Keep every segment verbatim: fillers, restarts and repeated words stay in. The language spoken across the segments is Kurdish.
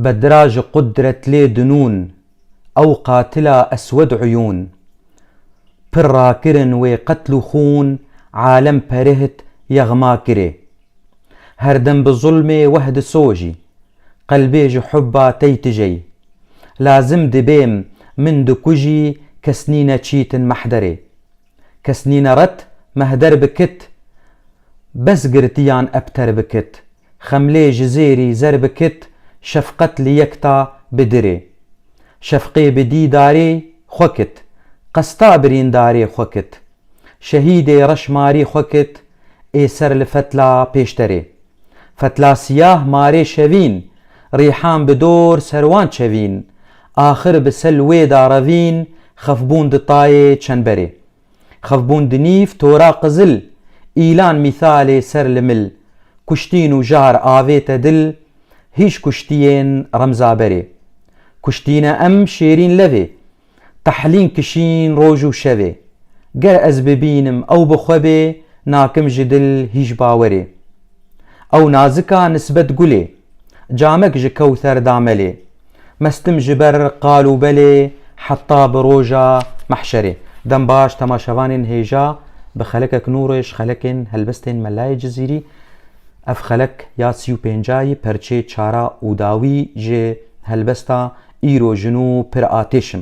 Bedra ji qudret lê dinûn, ew qatila eswed uyûn. Pir rakirin wê qetl û xûn, alem perihit yexma kirê. Her dem bi zulmê weh disojî, qelbê ji hubba tey tijey. Lazim dibêm min dikujî, kes nîne çîtin mehderê. Kes nîne ret mehder bikit, bes girtiyan ebter bikit. Xemlê ji zêrî zer bikit, şefqet li yek ta bi dirê. Şefqê bi dîdarê xwe kit, qesta birîndarê xwe kit. Şehîdê reşmarî xwe kit, ê ser li fetla pêşterê. Fetla siyah marê şevîn, rîhan bi dor serwan çevîn. Axir bi sel wê da revîn, xefbûn di tayê çemberê. Xevbûn di nîv tora qizil, îlan mîthalê ser li mil. Kuştîn û jar avête dil, hîş kuştiyên remza berê. Kuştîne em şêrîn levê, tehlîn kişîn roj û şevê. Ger ez bibînim ew bi xwe bê, nakim ji dil hîş bawerê. Ew nazika nisbet gulê, camek ji kewser damelê. Mestim ji ber qal û belê, heta bi roja mehşerê. Dem baş temaşevanên hêja, bi xelekek nû rê ji xelekên helbestên Melayê Cizîrî. Ev xelek ya sî û pêncayî perçê çara û dawî ji helbesta Îro ji nû pir atêşim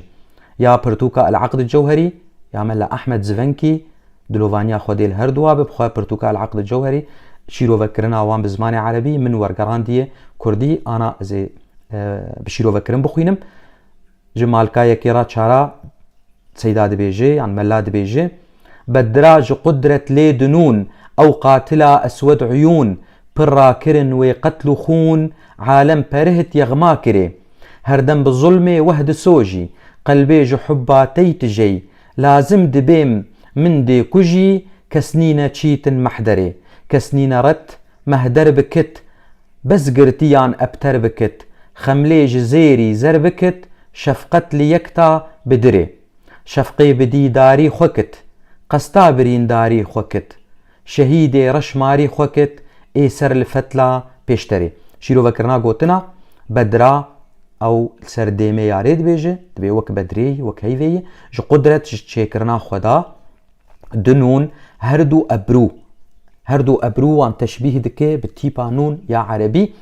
ya pirtûka El Aqd Cewherî ya Mela Ehmed Zivenkî, dilovaniya Xwedê li her duwa be, bi xwe pirtûka El Aqd Cewherî, şîrovekirina wan bi zimanê erebî, min wergerandiye kurdî, ana ez ê, e, bi şîrovekirin bixwînim. Ji malka yekê ra çara Seyda dibêje, yan Mela dibêje, Bedra ji qudret lê dinûn, ew qatila eswed uyûn, pir rakirin wê qetl û xûn, alem perihit yexma kirê. Her dem bi zulmê weh disojî, qelbê ji hubba tey tijey. Lazim dibêm min dê kujî, kes nîne çîtin mehderê. Kes nîne ret mehder bikit, bes girtiyan ebter bikit. Xemlê ji zêrî zer bikit, şefqet li yek ta bi dirê. Şefqê bi dîdarî xwe kit, qesta birîndarî xwe kit. Şehîdê reşmarî xwe kit, ê ser li fetla pêşterê. Şîrovekirina gotina Bedra, ew li ser dêmê yarê dibêje, dibê wek Bedrê yî, wek heyvê yî, ji qudret, ji çêkirina Xweda, di nûn her du ebrû, her du ebrû wan teşbîh dike bi tîpa nûn ya erebî,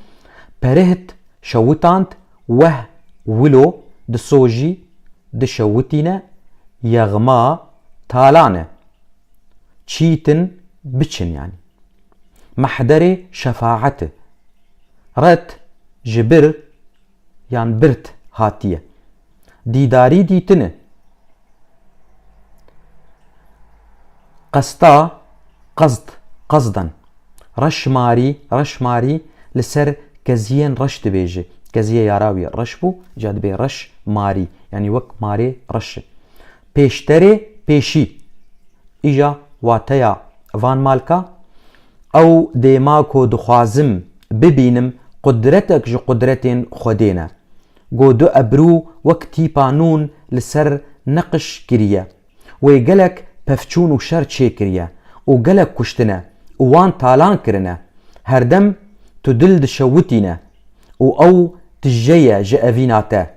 perihit şewitand, weh wilo disojî, dişewitîne, yexma talan e. Çîtin biçin yanî. Mehderê şefaet e. Ret ji bir yan bird hatiye. Dîdarî dîtin e. Qesta, qezd, qezden. Reşmarî, reşmarî li ser keziyên reş dibêje. Keziyê yara wî reş bû, îca dibê reş marî. Yanî wek marê reş e. Pêşterê, pêşî. Îja wateya van malka, ew dêma ku dixwazim bibînim, qudretek ji qudretên Xwedê ne. Ku du ebrû wek tîpa nûn li ser neqiş kiriye. Wê gelek pevçûn û şer çêkiriye û gelek kuştine û wan talan kirine. Herdem tu dil dişewitîne û ew tije ye ji evîna te.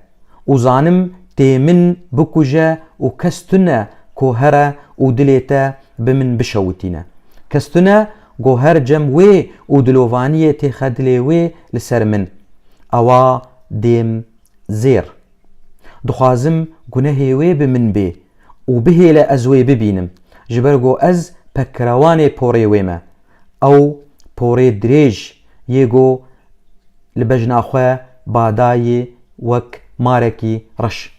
Û zanim tê min bikuje û kes tune ku here û dilê te bi min bişewitîne. Kes tune ku her cem wê û dilovaniyê têxe dilê wê li ser min. Ewa dêm zêr. Dixwazim gunehê wê bi min bê û bihêle ez wê bibînim, ji ber ku ez pekrewanê porê wê me. Ew porê dirêj yê ku li bejna xwe badayê wek marekî reş.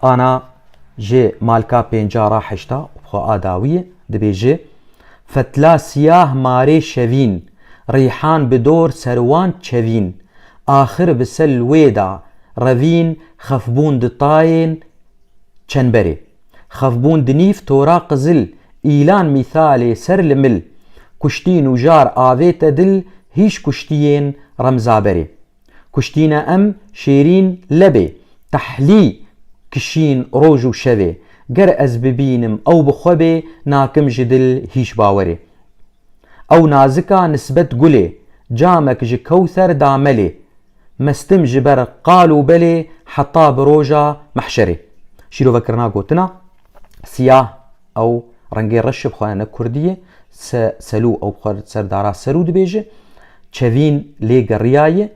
Ana ji malka pênca ra heşta û xwe a dawiyê dibêje, Fetla siyah marê şevîn, rîhan bi dor ser wan çevîn, axir bi sel wê da revîn, xefbûn di tayên çemberê. Xefbûn di nîv tora qizil, îlan mîthalê ser li mil, kuştîn û jar avête dil, hîş kuştiyên remzaberê. Kuştîne em şêrîn lebê, tehlî kişîn roj û şevê. Ger ez bibînim ew bi xwe bê, nakim ji dil hîş bawerê. Ew nazika nisbet gulê, Camek ji kewser da melê. Mestim ji ber qal û belê heta bi roja mehşerê. Şîrovekirina gotina siyah ew rengê reş bi xwe ne kurdî ye. Se-, selû ew bi xwe ser dara serû dibêje. Çevîn lê geriyaye.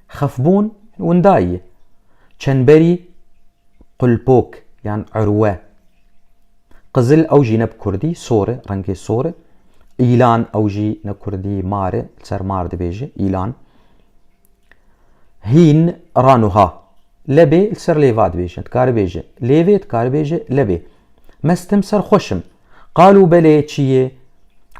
Xefbûn windaye. Çemberî qulpok yan urwe. Qizil ew jî ne bi kurdî, sor e, rengê sor e. Îlan ew jî ne kurdî, mar e, li ser mar dibêje, îlan. Hîn, ranuha. Lebê li ser lêva dibêje, dikare bêje lêvê, dikare bêje lebê. Mestim, serxweş im. Qal û belê çi ye?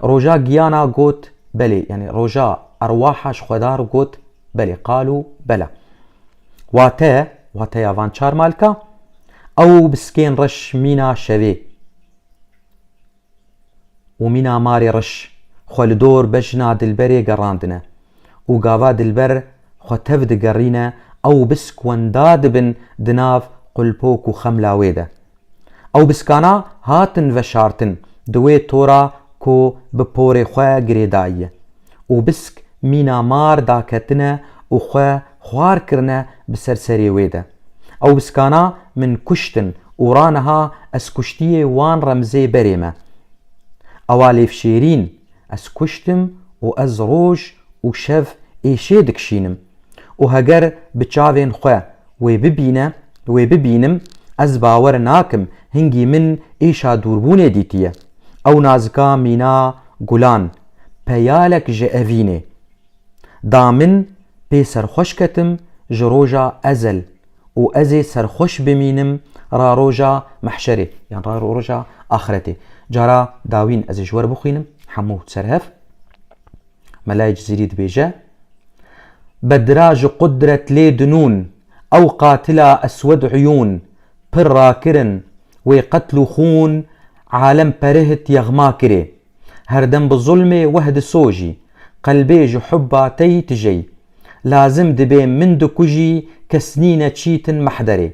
Roja giyana got belê, yanî roja erwaha ji xwedar got belê, qal û bela. Wate, wateya van çar malka, ew biskên reş mîna şevê û mîna marê reş xwe li dor bejna dilberê gerandine û gava dilber xwe tev digerîne, ew bisk wenda dibin di nav qulpok û xemla wê de. Ew biskana hatin veşartin di wê tora ku bi porê xwe girêdayiye û bisk mîna mar daketine û xwe xwar kirine bi ser serê wê de. Ew biskana min kuştin û raniha ez kuştiyê wan remzê berê me. Ewa lêvşêrîn, ez kuştim û ez roj û şev êşê dikişînim û heger bi çavên xwe wê bibîne, wê bibînim, ez bawer nakim hingî min êşa dûrbûnê dîtiye. Ew nazika mîna gulan, peyalek ji evînê. Da min pê serxweş ketim ji roja ezel û ez ê serxweş bimînim ra roja mehşerê, yan ra roja axretê. Cara dawîn ez ê ji we re bixwînim, hemû ser hev. Melayê Cizîrî dibêje: Bedra ji qudret lê dinûn, ew qatila eswed uyûn, pir rakirin, wê qetl û xûn, alem perihit yexma kirê. Herdem bi zulmê weh disojî, qelbê ji hubba tey tijey. Lazim dibê min dikujî, kes nîne çîtin mehderê.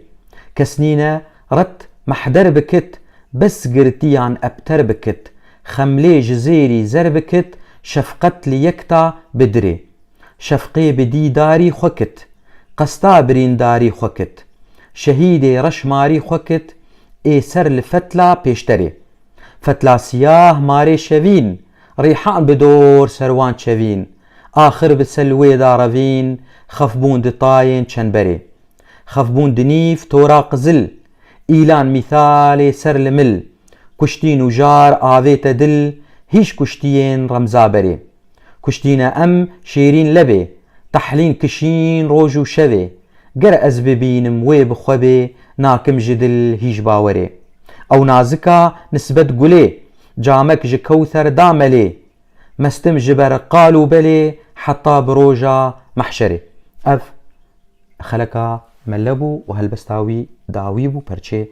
Kes nîne ret mehder bikit, bes girtiyan ebter bikit, xemlê ji zêrî zer bikit, şefqet li yekta bidirê. Şefqê bi dîdarî xwe kit, qesta birîndarî xwe kit. Şehîdê reşmarî xwe kit, ê ser li fetla pêşterê. Fetla siyah marê şevîn, rîhan bi dor ser wan çevîn. Axir bi sel wê da revîn, xefbûn di tayên çemberê. Xefbûn di nîv tora qizil, îlan mîthalê ser li mil. Kuştîn û jar avête dil, hîş kuştiyên remza berê. Kuştîne em şêrîn lebê, tehlîn kişîn roj û şevê. Ger ez bibînim wê bi xwe bê, nakim ji dil hîç bawerê. Ew nazika nisbet gulê, camek ji kewser da melê. Mestim ji ber qal û belê, heta bi roja mehşerê. Ev xeleka mele bû û helbesta wî dawî bû, perçê,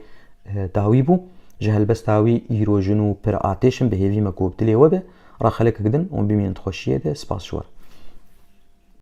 e, dawî bû. Ji helbesta wî îro jin û pir atêş in, bi hêvî me ku bi dilê we be. Ra xelekek din û bimînin di xweşiyê de. Spas ji we re.